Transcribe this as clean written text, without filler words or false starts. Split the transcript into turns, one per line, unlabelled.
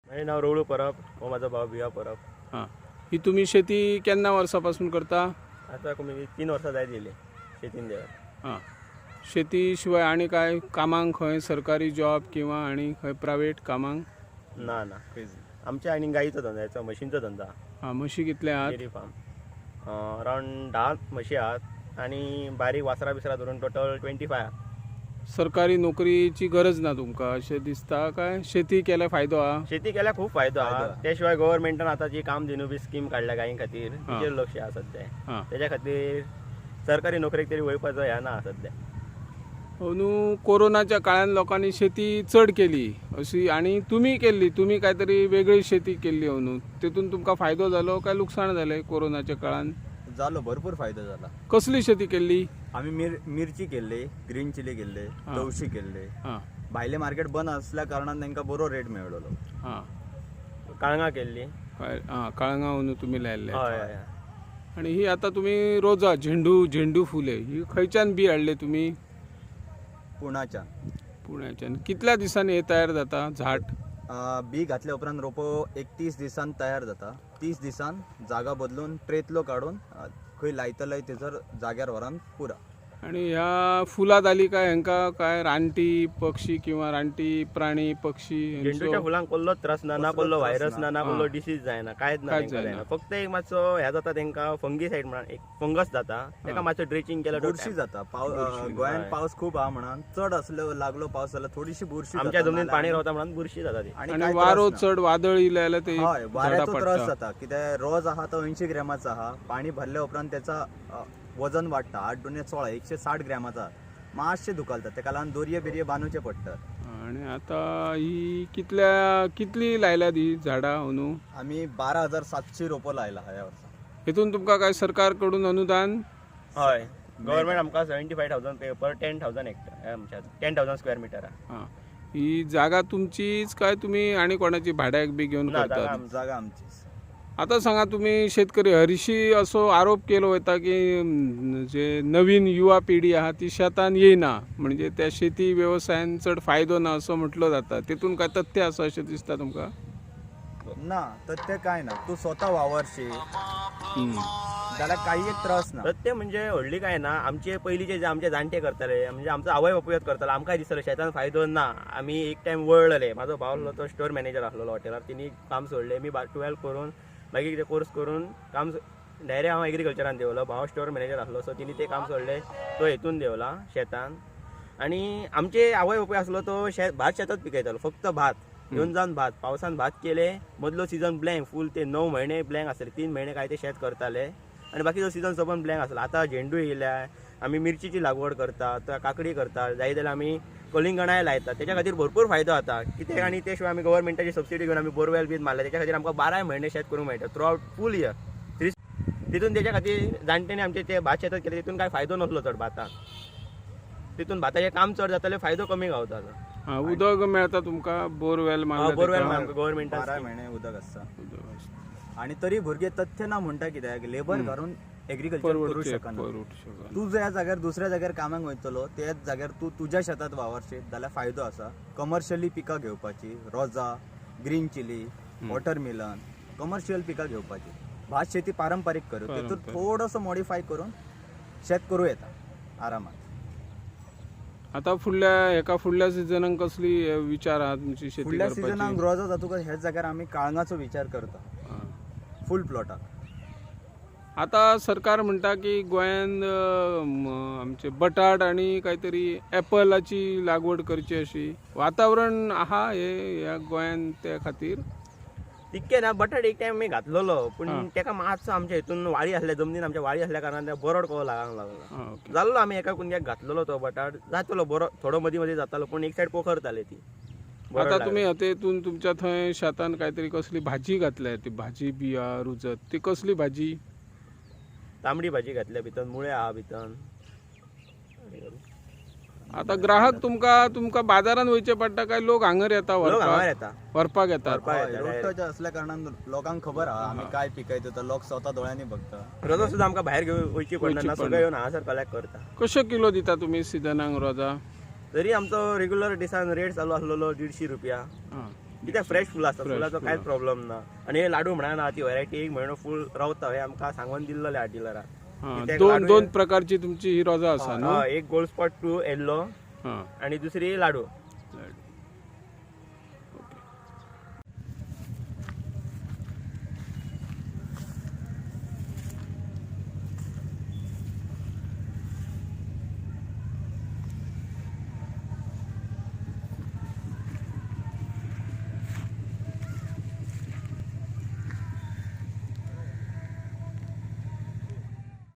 माझें नांव रवळू परब. हो म्हाजो भाव भिया परब.
हां, ही तुमी शेती केन्ना वर्सां पासून करता?
आतां कमी 3 वर्सां जायत येयली शेतीन देंवत.
हां, शेती शिवाय आनी काय कामांक खंय सरकारी जॉब किंवा आनी खंय प्रायवेट कामांक?
ना ना, आमच्या आनी गायीचो धंदो, हेचो म्हशींचो धंदो.
हां, म्हशी कितले आहात?
Dairy farm. अरावंड 10 म्हशी आहात आनी बारीक वासरां बिसरां धरून टोटल 25 आहा.
सरकारी नोकरीची गरज ना तुमकां अशें दिसता काय शेती केल्यार फायदो आहा?
शेती केल्यार खूब फायदो आहा.
फायदो आहा.
त्या शिवाय गव्हर्मेंटान आतां जी कामधेनू बी स्कीम काडल्या गायीं खातीर, तिचेर लक्ष आहा सद्या. तेच्या खातीर सरकारी नोकरेक तरी वयपाचो ह्या ना सद्या.
अंदू कोरोनाच्या काळान लोकांनी शेती चड केली अशी आनी तुमी केल्ली, तुमी काय तरी वेगळी शेती केल्ली अंदू, तितून तुमकां फायदो जालो काय लुकसाण जालें कोरोनाच्या काळान?
जालो, भरपूर फायदो जाला.
कसली शेती केल्ली?
आमी मिरची केल्ली, ग्रीन चिली केल्ले, तवशी केल्ले. भायले मार्केट बंद असल्या कारणान तांकां बरो रेट मेळलेलो.
काळंगां केल्ली.
काय हां, काळंगां अंदू तुमी लायल्ले?
हय हय हय.
आनी ही आतां तुमी रोजां, झेंडू, झेंडू फुले ही खंयच्यान बी हाडले तुमी?
पुण्याच्यान.
पुण्याच्यान. कितल्या दिसांनी हे तयार जाता झाड?
बी घातल्या उपरांत रोपो एक 30 दिसान तयार जाता. 30 दिसान जागा बदलून ट्रेतलो काडून खंय लायतले थंयसर जाग्यार व्हरोन पुरा.
आणि ह्या फुलां जाली काय हेंका काय रानटी पक्षी किंवा रानटी प्राणी पक्षी हेंचो-
झेंडूच्या फुलांक कसलोच त्रास ना, ना
कसलोच
कसलो
त्रास
व्हायरस
ना.
ना, ना कसलो डिसीज जायना, कांयच ना.
कांयच
तेंकां
जायना.
जायना. फक्त एक मातसो ह्या जाता तेंकां, फंगीसायड म्हणून एक फंगस जाता, तेका मातसो ड्रेचिंग केल्यार
बुरशी जाता. गोंयांत पावस खूब आहा म्हणून चड असलो लागलो पावस जाल्यार थोडीशी बुरशी
आमच्या
जाता,
जमनीन
नाल्यार
पाणी रावता म्हणून बुरशी जाता ती.
आणि
आणि
कांय
वारो
त्रास ना.
चड वादळ इलें जाल्यार ते
हय,
झाडां
वाऱ्याचो त्रास
पडटा.
जाता. कित्याक रोज आहा तो 80 ग्रॅमाचो आहा, पाणी भरल्या उपरांत त्याचा वजन वाडटा. 8 दुणे 16, 160 ग्रॅमाचा, मातशें दुखालता. तेका लागून दोरये बिरये बांदूचे पडटात.
आणि आता ही कितल्या कितली लायल्यात ही झाडां अंदू?
आमी 12,700 रोपो लायला ह्या वर्सा.
हेतून तुमकां काय सरकार कडून अनुदान?
हय, गव्हर्मेंट आमकां 75,000 per 10,000 hectare, आमच्या 10,000 स्क्वेअर मिटर.
हां, ही जागा तुमचीच काय तुम्ही आणि कोणाची भाड्याक बी घेवन
ना, जागा
करतात?
आमची.
जागा आमचीच.
आता सांगा, तुम्ही शेतकरी, हरशी असो आरोप केलो वता की जे नवीन युवा पिढी आहा ती शेतान येयना, म्हणजे त्या शेती वेवसायान चड फायदो ना असो म्हटलो जाता, तितून काय तथ्य आसा अशें दिसता तुमकां?
ना, तर ते काय ना, तू स्वतः वावरशी जाल्यार काही एक त्रास ना.
तर ते म्हणजे व्हडली काय ना, आमचे पयलींचे जे आमचे जाणटे करताले, म्हणजे आमचो आवय बापूयच करतालो, आमकांय दिसतालें शेतान फायदो ना. आमी एक टायम वळलेले. म्हाजो भाव आसलो तो स्टोर मॅनेजर आसलेलो हॉटेलार, तिनी काम सोडलें. मी 12 करून मागीर कितें कोर्स करून काम डायरेक्ट हांव एग्रीकल्चरान देंवलो. भाव स्टोर मॅनेजर आसलो, सो तिनी तें काम सोडलें, तो हेतून देंवला शेतान. आनी आमचे आवय बापूय आसलो तो शेत भात शेतात पिकयतालो, फक्त भात येवन जावन भात, पावसान भात केले, मदलो सिजन ब्लँक फूल, ते 9 म्हयने ब्लँक आसले, 3 म्हयने काय ते शेत करताले आनी बाकीचो सिजन सोबून ब्लँक आसलो. आतां झेंडू येयल्या, आमी मिरचीची लागवड करता, काकडी करता, जाय जाल्यार आमी कलिंगणाय लायता. तेच्या खातीर भरपूर फायदो जाता कित्याक. आनी ते शिवाय आमी गव्हर्मेंटाची सबसिडी घेवन आमी बोरवेल बीन मारल्या, तेच्या खातीर आमकां 12 म्हयने शेत करूंक मेळटा थ्रू आवट फूल इयर. तितून तेच्या खातीर जाणट्यांनी आमचे ते भात शेतात केले, तितून काय फायदो नासलो चड भाताक, तितून भाताचें काम चड जातालें, फायदो कमी गावतालो.
हां, उदक मेळता तुमकां? बोरवेल मारला
बोरवेल
तेका?
आमकां गव्हर्मेंटान
12 म्हयने उदक आसता. आणि तरी भुरगे तथ्य ना म्हणटा, कित्याक लेबर घालून एग्रीकल्चर करू
परवडचे
शकना.
परवडू शकना.
तू ज्या जाग्यार दुसऱ्या जाग्यार कामाक वयतलो त्याच जाग्यार तू तुज्या शेतात वावरशीत जाल्यार फायदो आसा. कमर्शियली पिकां घेवपाची, रोजां, green chilli, watermelon, commercial पिकां घेवपाची. भात शेती पारंपारीक करू, तितून
पारंपारीक.
थोडंसं मॉडिफाय करून शेत करूं येता आरामात.
आता फुडल्या हेका फुडल्या सिजनाक कसली विचार आहा तुमची शेती
फुडल्या
करपाची?
सिजनाक रोजां जातकच ह्याच जाग्यार आमी काळंगाचो विचार करता, फूल प्लॉटाक.
आता सरकार म्हणटा की गोंयान आमचे बटाट आनी कांयतरी एपलाची लागवड करची, अशी वातावरण आहा हे ह्या गोंयान त्या खातीर?
तितकें ना, बटाट एक टायम आमी घातलेलो, पूण तेका मातसो आमच्या हितून वाळी आसल्या जमनीन, आमच्या वाळी आसल्या कारणान त्या बरोड कसो लागूंक लागलो.
आं, ओके.
जाल्लो आमी एका कुंद्याक घातलेलो तो बटाट, जातलो बरो, थोडो मदीं मदीं जातालो, पूण एक सायड पोखरताले ती बरोड
आता
लागली.
तुमी तेतून तुमच्या थंय शेतान कांयतरी कसली भाजी घातल्या, ती भाजी बिया रुजत, ती कसली भाजी?
तांबडी भाजी घातल्या भितर, मुळे आहा भितर.
आता ग्राहक तुमकां तुमकां बाजारान वयचें पडटा काय लोक हांगर येता
लोक
व्हरपाक?
हांगा येता.
व्हरपाक येतात.
व्हरपाक येता
रोड
direct.
Touch असल्या कारणान लोकांक खबर आहा आमी काय पिकयता तो, लोक स्वता दोळ्यांनी बघता.
रोजां सुद्दां आमकां भायर घेवन वयची पडना
वयची
ना,
पडना.
सगळें येवन हांगासर कलेक्ट करता.
कशें किलो दिता तुमी सिजनाक रोजां?
तरी आमचो रेग्युलर दिसान रेट चालू आसलेलो 150 रुपया.
आं,
कित्याक फ्रेश फुलां आसता, फुलाचो कांयच प्रॉब्लम ना. आनी हे लाडू म्हणा ना, ती व्हरायटी एक म्हयनो फूल रावता, हे आमकां सांगून दिल्लें डिलराक.
हां, दोन दोन प्रकारची तुमची ही रोजां आसा न्हू?
एक गोल्ड स्पॉट 2 येल्लो
हां.
आनी दुसरी लाडू.